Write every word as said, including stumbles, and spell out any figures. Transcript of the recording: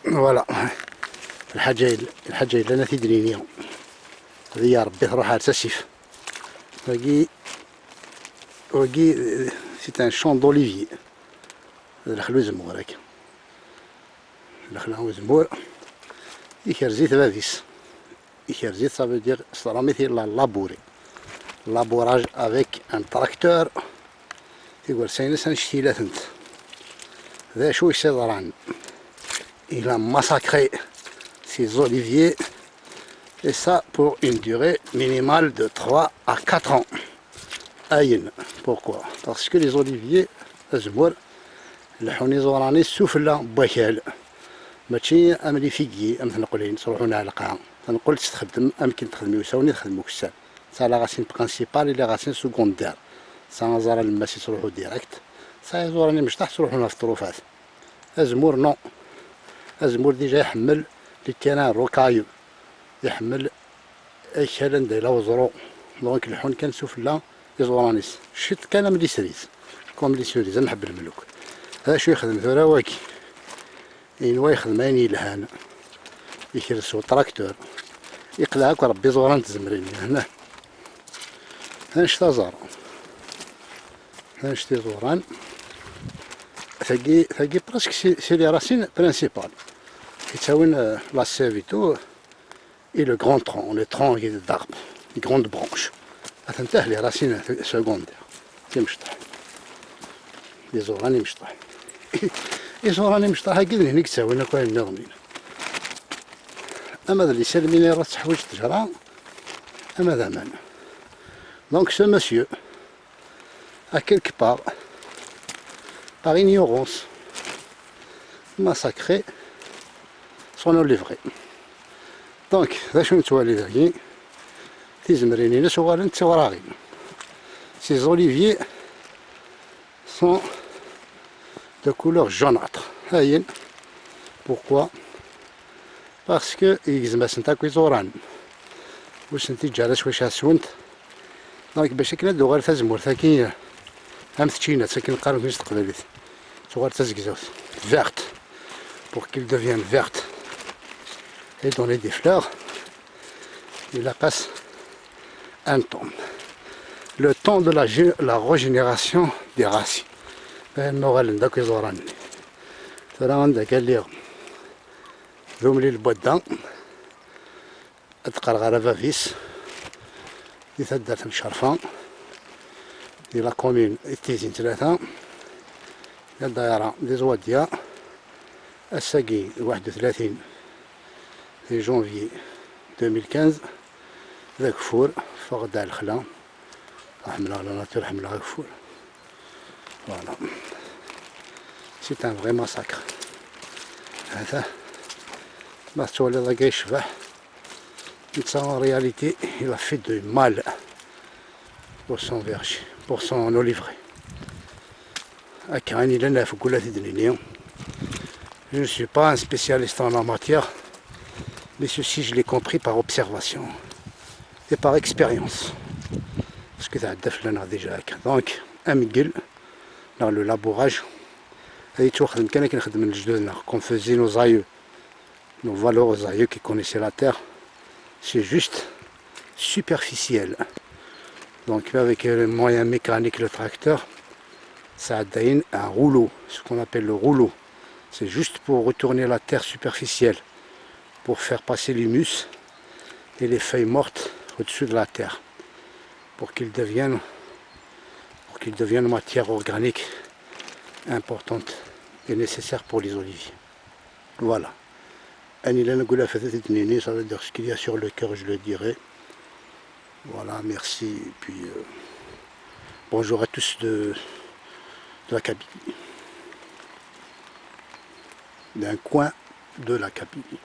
Voilà. Lḥaǧa yel-, lḥaǧa yellan ad t-id-nini. Ad iyi-Ṛebbi truḥ ar tasif. Wagi, wagi, c'est un champ d'olivier. D lexla uzemmur akka. Lexla uzemmur. Ikerz-it bab-is. Ikerz-it, ça veut dire s tṛumit il a labouré. Labourage avec un tracteur. Tigersa-ines annect-ilatent. D acu i s-iḍran? Il a massacré ces oliviers, et ça pour une durée minimale de trois à quatre ans. Ayen. Pourquoi? Parce que les oliviers, azemmur, leḥḥun iẓuran-is sufella n wakal. Mačči am les figuiers, am tneqlin, ttruḥun ar lqaɛa. Taneqlt txeddem am akken texdem i usawen i texdem ukessar. Tesɛa la racine principale et les racines secondaires. Tesɛa aẓar alemmas yettruḥu direct. Tesɛa iẓuran imecṭaḥ ttruḥun ɣef ṭṭrufat. Azemmur, non. Azemmur déjà iḥemmel les terrains rocailleux. Iḥemmel akal anda yella weẓru. Donc leḥḥun kan sufella iẓuran-is. Ciṭ kan am les cerises. Comme les cerises, am ḥebb lmeluk. D acu yexdem tura wagi? Yenwa yexdem ayen yelhan. Yekres s utraktur. Yeqleɛ akk Ṛebbi iẓuran n tzemrin. Hna. Annect aẓar. Annect iẓuran. Tagi, tagi presque c'est, c'est les racines principales. Yettawin, euh, la sève et tout. Et le grand tronc, le tronc d'arbre, les grandes branches. Atentah les racines secondaires. Timecṭaḥ. Iẓuran imecṭaḥ. Iẓuran imecṭaḥ-agi d nitni i yettawin akk ayen nniḍen. Ama d les salminières teḥwiǧ ttejra, ama d aman. Donc ce monsieur, à quelque part, par ignorance, massacré son olivier. Donc, d acu nettwali dagi? Tizemrin-ines uɣalent d tiwraɣin. Ces oliviers sont de couleur jaunâtre. Ayen. Pourquoi? Parce que yegzem-asent akk iẓuran. Ur sent-iǧǧa ara s wacu ad swent. Donc, bac akken ad d-tuɣal tazemmurt-agi, am tčinat, akken qqaren s teqbaylit. Tuɣal d tazegzawt. Verte. Pour qu'il devienne verte et donner des fleurs, ilaq-as un temps. Le temps de la gé-, la régénération des racines. Ayen ma uɣalen-d akk iẓuran-nni. Tura anda akka lliɣ d umlil n wadda, ad d-qqareɣ ara bab-is, di taddart n Cerfa, di la commune n Tizi n Tlata, di ddayra di Zwadia, ass-agi d waḥed u tlatin di janvier deux mille quinze, d ageffur, ffeɣ-d ar lexla. Ḥemmleɣ la nature, ḥemmleɣ ageffur. Voilà. C'est un vrai massacre. Hata. Ma tettwaliḍ akka yecbeḥ. Netta, en réalité, il a fait du mal pour son verger, pour son olivier. Akka, ayen yellan ɣef wul ad t-id-nini. Je ne suis pas un spécialiste en la matière, mais ceci, je l'ai compris par observation et par expérience. Parce que tɛedda fell-aneɣ déjà akka. Donc, amgel, dans le labourage, ad yettwaxdem kan akken xedmen lejdud-nneɣ, comme faisaient nos aïeux, nos valeureux aïeux qui connaissaient la terre. C'est juste superficiel. Donc, avec le moyen mécanique, le tracteur, ça a donné un rouleau, ce qu'on appelle le rouleau. C'est juste pour retourner la terre superficielle, pour faire passer l'humus et les feuilles mortes au-dessus de la terre, pour qu'ils deviennent, pour qu'ils deviennent matière organique importante et nécessaire pour les oliviers. Voilà. Ayen yellan deg ulafat ad t-id-nini, ça veut dire ce qu'il y a sur le cœur, je le dirai. Voilà, merci. Et puis, euh, bonjour à tous de, de la Kabylie. D'un coin de la Kabylie.